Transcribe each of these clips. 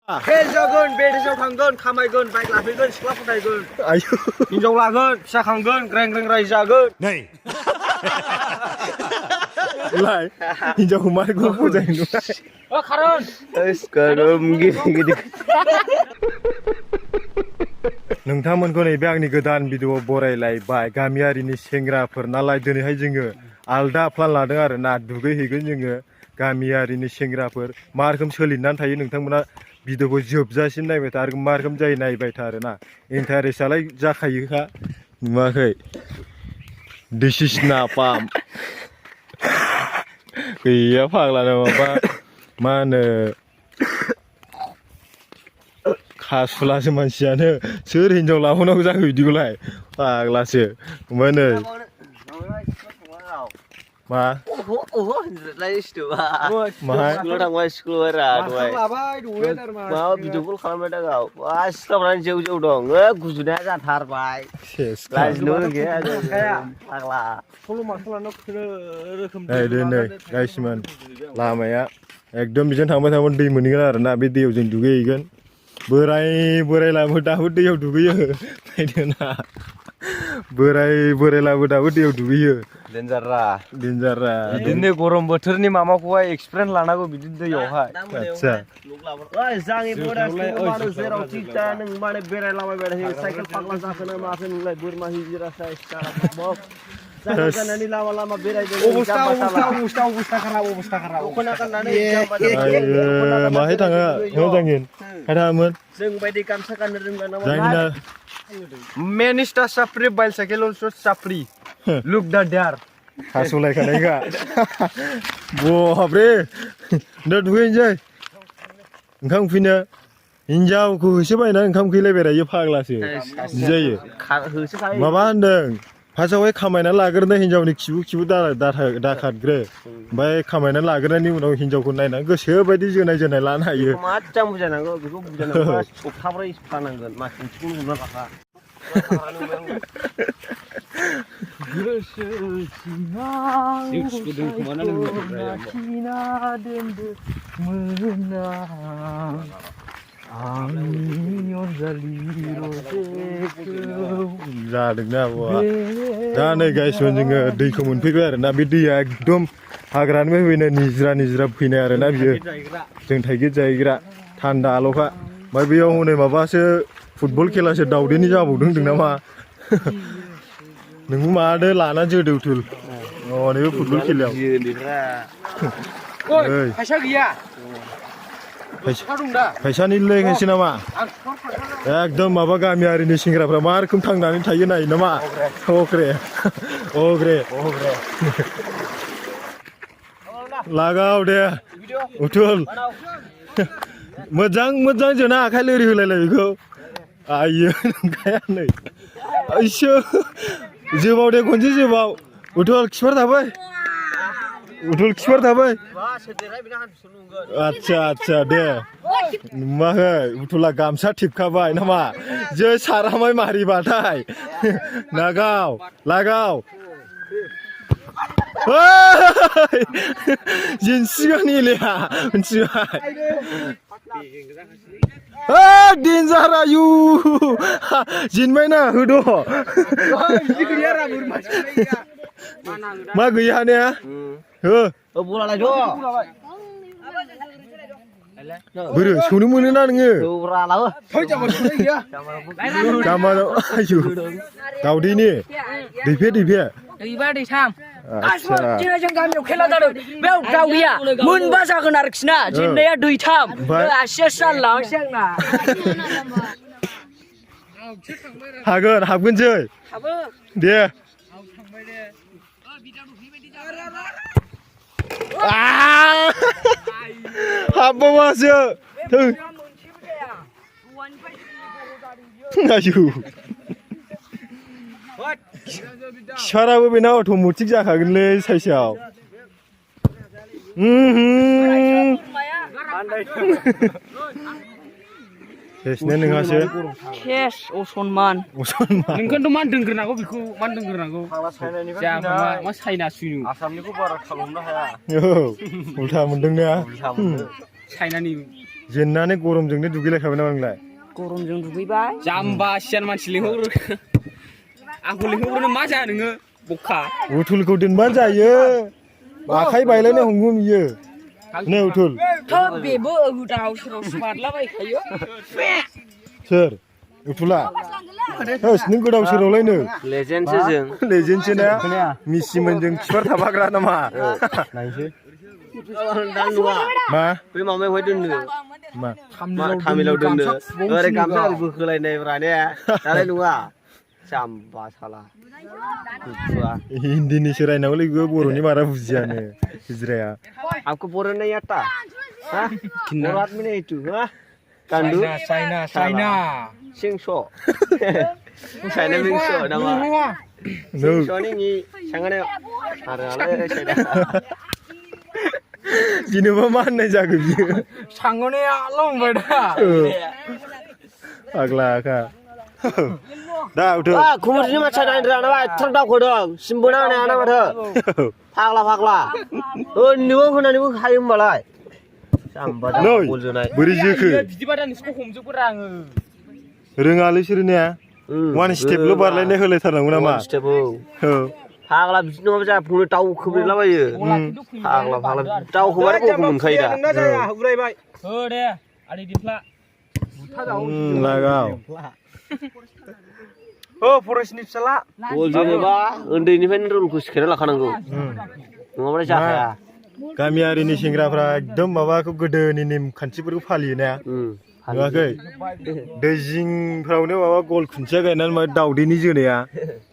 खेल जागोन बेदेसाव थांगोन खामायगोन बाइक लाफैगोन सिख्ला फथायगोन आयु हिनजाव लागोन फिसा खांगोन ग्रें ग्रें रायजो जागोन नै लाय हिनजावखौ मारै फजायो नुबाय खारन नोंथांमोनखौ नैबे आंनि गोदान भिडिअ बरायलायबाय गामियारिनि सेंग्राफोर नालाय दिनैहाय जोङो आलदा प्लान लादों आरो ना दुगैहैगोन जोङो गामियारिनि सेंग्राफोर मा रोखोम सोलिनानै थायो नोंथांमोना भिडिअखौ जोबजासिम नायबाय था आरो मा रोखोम जायो नायबाय था आरो ना इन्टारेस्टआलाय जाखायोखा नुवाखै दिस इज नाफाम गैया फाग्लानो माबा मा होनो खासुलासो मानसियानो सोर हिनजाव लाबोनांगौ जाखो बिदिखौलाय फाग्लासो ओमफ्राय नै मा भिडिअ कल खालामबाय दागाव सिख्लाफ्रानो जेव जेव दं गुजुनाया जाथारबाय नै गाइसमोन लामाया एकदम बेजों थांबाय थांबानो दै मोनहैगोन आरो ना बे दैयाव जों दुगैहैगोन बोराय लाबो दाबो दैयाव दुगैयो नायदोना बोराय लाबो दाबो दैयाव दुगैयो डेन्जाररा बिदिनो गरम बोथोरनि माबाखौहाय एक्सपिरियेन्स लानांगौ बिदि दैयावहाय आच्छा जेरावखि जाया नों माने बेरायलाबायबाय थायो साइकेल फाग्ला जाखोना माखो नोंलाय बोरमा हिजिरासो जानानै लामा लामा बेरायदों अबस्था खाराब दख'ना गाननानै माहाय थाङा मोजाङै थाङामोन जों बायदि गामसा गाननो रोंला नामा जायना Many stars Sapri bicycle also Sapri. Look the there. हासुलायखानायखा बाबरे दा दुगैनोसै ओंखाम उखैनो हिनजावखौ होसोबायना ओंखाम उखैलाय बेरायो फाग्लासो बिदि जायो माबा होनदों फार्स्टआवहाय खामायनानै लाग्रोनो हिनजावनि खिबु दाखादग्रो ओमफ्राय खामायनानै लाग्रोनायनि उनाव हिनजावखौ नायनानै गोसो बायदि जोनाय लानो हायो मोजां बुजायनांगौ बेखौ बुजायनांगौ सप्ताब्रै फानांगोन मास मोनसेखौ हमना लाखा जादोंना आब'आ दा नै गाइसमोन जोङो दैखौ मोनफैबाय आरोना बे दैया एकदम हाग्रानिफ्राय फैनाय निजरा फैनाय आरोना बियो जों थाइगिर जाहैग्रा थान्दाल'खा ओमफ्राय बेयाव हनै माबासो फुटबल खेलासो दावदैनि जाबावदों होनदों नामा नोंबो मादो लाना जोदो उथुल नैबे फुटबल खेलायाव फैसा गैया फैसानिलाय खायसे नामा एकदम माबा गामियारिनि सेंग्राफ्रा मा रोखोम थांनानै थायो नायो नामा अग्रे लागाव दे उथुल मोजां जोना आखाइ लोरि होलायलाय बेखौ आइयो नंखाया नै आइसो जोबाव दे खनसे जोबाव उथुल खिफार थाबाय आच्छा दे नुवाखै उथुला गामसा थिबखाबाय नामा जे सारामाय मारिबाथाय लागाव जेनसिगोन एलेया मिथिबाय डेन्जार आयु जेनबायना होद' मा गैया ने हो बोरो सौनो मोनोना नोङो जामा आयु दावदैनि दैफे दैबा दैथाम जों गामियाव खेला जादों बेयाव दावदैया मोनबा जागोन आरोखि ना जेननाया दैथाम आसिया सानलांसै आंना हाबगोनसै दे हाबबावासो आयु खिफाराबो बेना अट'मेटिक जाखागोनलै साइसआव सेसने नोंहासो केस असनमान नोंखौनोथ' मान दोनग्रोनांगौ बेखौ मान दोनग्रोनांगौ मा साइना सुनु आसामनिखौ बारा खालामनो हाया औ उल्था मोनदों ना चाइनानि जेननानै गरमजोंनो दुगैलायखाबाय नामा नोंलाय गरमजों दुगैबाय जाम्बा सियान मानसि लिंहरो आंखौ लिंहरनो मा जाया नोङो बखा उथुलखौ दोनबानो जायो आखाइ बायलायनो हमगोन बियो नै उथुल थोब बेबो उदाव सोराव बारलाबायखायो सोर उथुला होस नों गोदाव सोरावलायनो लेजेन्डसो जों लेजेन्डसो ना मिसिमोनजों खिफार थाफाग्रा नामा नायसै दा नुवा मा बै माबायावहाय दोननो मा मा थामिलाव दोननो ओरै गामसा ओरै बोखोलायनायब्रा ने दालाय नुवा जाम्बा साला बुथुवा हिन्दीनिसो रायनांगौलै बेबो बर'नि बारा बुजियानो हिजराया आपको बोलना नहीं आता हाँ बोलो आदमी नहीं तू हाँ कांडू China सिंसो China सिंसो nama सिंसो ni sangatnya ada lah China जेनेबा मा होननाय जागोन बियो सांगने लंबाय दा फाग्लाखा दा उथु कुमुरनि मानसिया नायनो रोङा नामा एथ्रां दावखोदों सिमबोना होनाया ना माथो फाग्ला फाग्ला नोंबो होनानैबो हायो होमबालाय जाम्बा नै बल जोनाय बोरै जोखो बिदिबा दानिसो हमजोबगोरा आङो रोङालै सोरनिया वान स्टेपल' बारलायनाय होलायथारनांगौ नामा स्टेप औ फाग्ला बिदि नङाबा जाहा फुंनो दाउ खोब्रेलाबायो फाग्ला फाग्ला दाउखोबाथाय गलखौ मोनखायो दा हो दे आदै दिफ्ला लागाव हो फरेस्टनि फिसाला बल जोनोबा उन्दैनिफ्रायनो रुलखौ सिखायना लाखानांगौ नङाबाथाय जाखाया गामियारिनि सेंग्राफ्रा एकदम माबाखौ गोदोनि नेमखान्थिफोरखौ फालियोना नुवाखै दै जिंफ्रावनो माबा गल खुन्थिया गायनानै माबा दाउदैनि जोनाया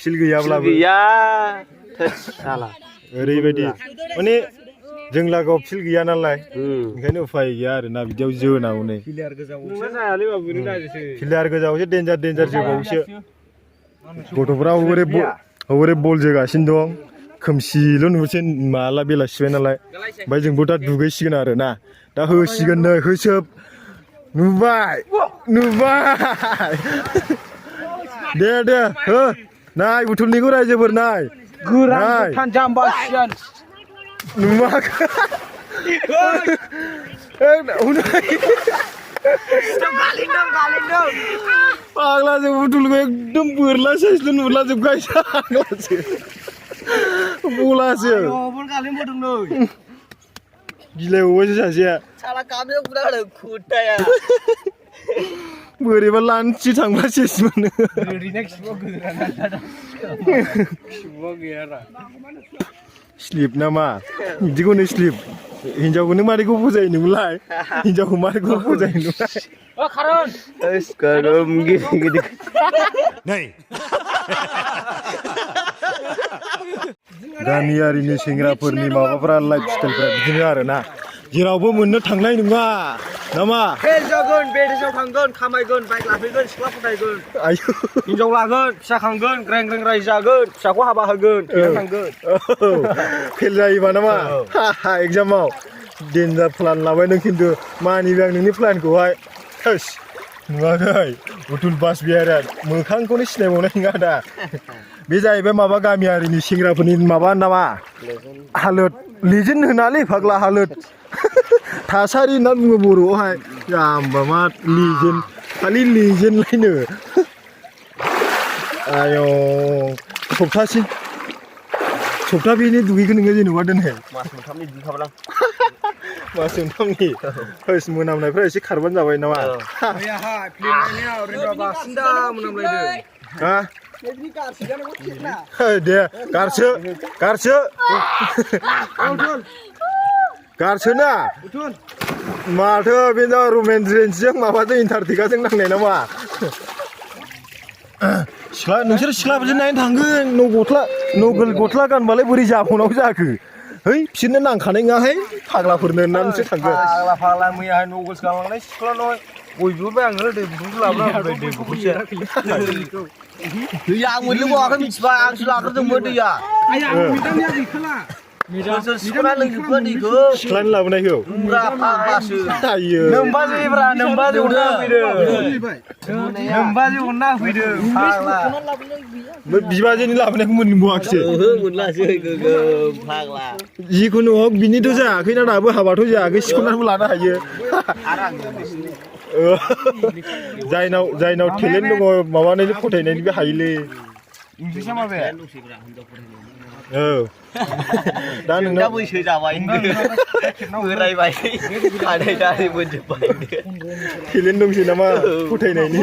फिल गैयाब्लाबो गैया साला ओरैबायदि माने जों लागोआव फिल गैया नालाय ओंखायनो उफाय गैया आरोना बिदियाव जोनांगौ नै फिल्डार गोजायावसो देन्जार जोबावसो गथ'फ्रा हरै बल जोगासिनो दं खोमसिल' नुसै माला बेलासिबाय नालाय ओमफ्राय जोंबो दा दुगैसिगोन आरोना दा होसिगोन नै होसोब नुबाय दे हो नाय बुथुलनिखौ रायजोफोर नाय गोरान जाम्बा सियान नुवाखै फाग्लाजों बुथुलखौ एकदम बोरला साइसल' नुलाजोबखाय फाग्लासो बलासो गिलायबावबायसो सासेया साला गामियाव गुदागोन खुदाया बोरैबा लानसि थांबा सेस मोनो स्लिप नामा बिदिखौनो स्लिप हिनजावखौनो मारैखौ बुजायो नोंलाय हिनजावखौ मारैखौ बुजायो नोंलाय खारन sekarang gini गामियारिनि सेंग्राफोरनि माबाफ्रा लाइफ स्टाइलफ्रा बिदिनो आरोना जेरावबो मोननो थांनाय नङा नामा फेल जागोन बेदेसाव थांगोन खामायगोन बाइक लाफैगोन सिख्ला फथायगोन आयु हिनजाव लागोन फिसा खांगोन ग्रें रायजो जागोन फिसाखौ हाबा होगोन थांगोन फेल जायोबा नामा एगजामाव डेन्जार प्लान लाबाय नों खिन्थु मानिबाय आं नोंनि प्लानखौहाय थोस नुवाखै बुथुल बास बिहारिया मोखांखौनो सिनायबावनाय नङा दा बे जाहैबाय माबा गामियारिनि सेंग्राफोरनि माबा नामा हालोद लेजेन्ड होनालै फाग्ला हालोद थासारि होनना बुङो बर'आवहाय जाम्बा मा लेजेन्ड खालि लेजेन्डलायनो आयौ सप्ताहसेनि दुगैगोन नोङो जेनेबा दोनहे मास मोनथामनि दुगैखाबालां मास मोनथामनि होस मोनामनायफ्रा एसे खारबानो जाबाय नामा हा दे गारसोना माथो बे रमेन्स रेन्जजों माबाजों इन्टारटेकाजों नांनाय नामा सिख्ला नोंसोर सिख्लाफोरजों नायनो थांगोन नगोल गस्ला गानबालाय बोरै जाबावनांगौ जाखो है बिसोरनो नांखानाय नङाहाय फाग्लाफोरनो होननानैसो थांगोन फाग्ला मैयाहाय नगोल्स गालांनाय सिख्ला नय बयबो आङो दै बुथुलखौ लाबोना दै बुथुलसो दैया आं मोनलोंबावाखै मिथिबाय आंसो लाग्रोदोंमोन दैया सोर सिखोना लोंजोबगोन इखौ सिख्लानि लाबोनायखौ ब्रा फाग्लासो आयो नोमबाजैब्रा नोमबाजै अनना होफैदों नोमबाजै अनना होफैदों फाग्ला बिबाजैनि लाबोनायखौ मोनबावाखिसै ओहो मोनलासै गोगोम फाग्ला जिखुनु हक बिनिथ' जायाखै ना दाबो हाबाथ' जायाखै सिख'नानैबो लानो हायो आरो आं नोंसिनि जायनाव टेलेन्ट दङ माबानायनि फोथायनायनिबो हायोलै इंलिसा माबे औ दा दा नोंनाव बैसो जाबाय बोरायबाय खानाय दारि मोनजोब्बाय टेलेन्ट दंसै नामा फोथायनायनि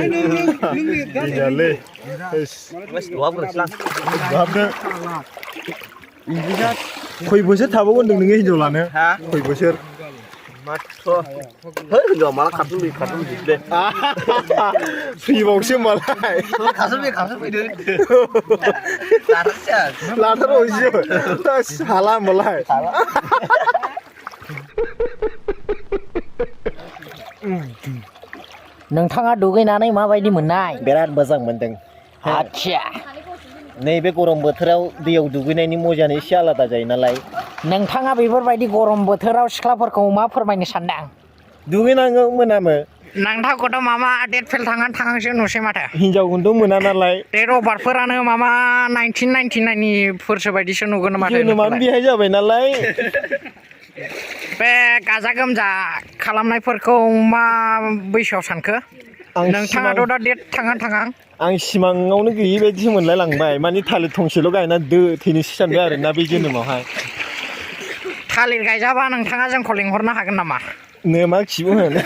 गैयालै हाबदो खय बोसोर थाबावगोन होनदों नोङो हिनजाव लानो खय बोसोर माथ्र' हिनजाव माला खारसन फैदो फैबावसो मालाय खारसन फैदो लाथारबावसो हाला होमबालाय नोंथाङा दुगैनानै माबायदि मोननाय बिराद मोजां मोनदों आच्छा नैबे गरम बोथोराव दैयाव दुगैनायनि मजानो एसे आलादा जायो नालाय नोंथाङा बेफोरबायदि गरम बोथोराव सिख्लाफोरखौ मा फोरमायनो सानदों दुगैनांगौ मोनामो नोंथांखौथ' मामा डेट फेल थांहांसो नुसै माथो हिनजावखौथ' मोना नालाय डेट अफ बार्थफोरानो मामा 1999 फोरसो बायदिसो नुगोन माथो जोनोमानो बेहाय जाबाय नालाय बे गाजा गोमजा खालामनायफोरखौ मा बैसोआव सानखो नोंथाङाथ' दा डेट थांहां आं सिमाङावनो गैयि बायदिसो मोनलाय लांबाय माने थालिर थंसेल' गायना थैनोसै सानबाय आरोना बे जोनोमावहाय थालिर गायजाबा नोंथाङा जोंखौ लिंहरनो हागोन नामा मा खिबो होनो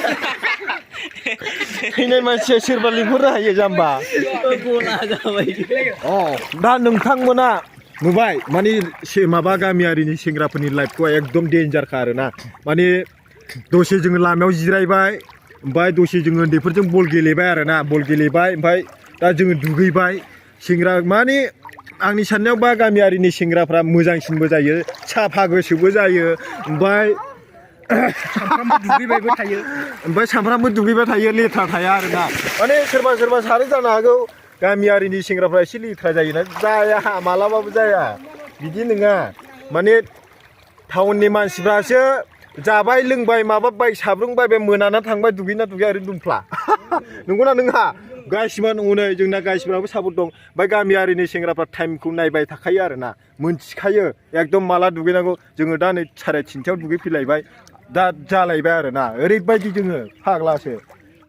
थैनाय मानसिया सोरबा लिंहरनो हायो जाम्बा दा नोंथांमोना नुबाय माने माबा गामियारिनि सेंग्राफोरनि लाइफखौ एकदम डेन्जारखा आरोना माने दसे जोङो लामायाव जिरायबाय ओमफ्राय दसे जोङो उन्दैफोरजों बल गेलेबाय आरोना बल गेलेबाय ओमफ्राय दा जोङो दुगैबाय सेंग्रा माने आंनि साननायावबा गामियारिनि सेंग्राफ्रा मोजांसिनबो जायो साफा गोसोबो जायो ओमफ्राय सानफ्रामबो दुगैबाय थायो लेथ्रा थाया आरोना माने सोरबा सानो जानो हागौ गामियारिनि सेंग्राफ्रा एसे लेथ्रा जायोना जाया मालाबाबो जाया बिदि नङा माने टाउननि मानसिफ्रासो जाबाय लोंबाय माबाबाय साब्रुंबाय बे मोनाना थांबाय दुगैना ओरैनो दुमफ्ला नंगौना नोंहा गासिबो नंगौनो जोंना गासिबोनाबो सापर्ट दं ओमफ्राय गामियारिनि सेंग्राफ्रा टाइमखौ नायबाय थाखायो आरोना मोनथिखायो एकदम माला दुगैनांगौ जोङो दा नै 3:30 दुगैफैलायबाय दा जालायबाय आरोना ओरैबायदि जोङो फाग्लासो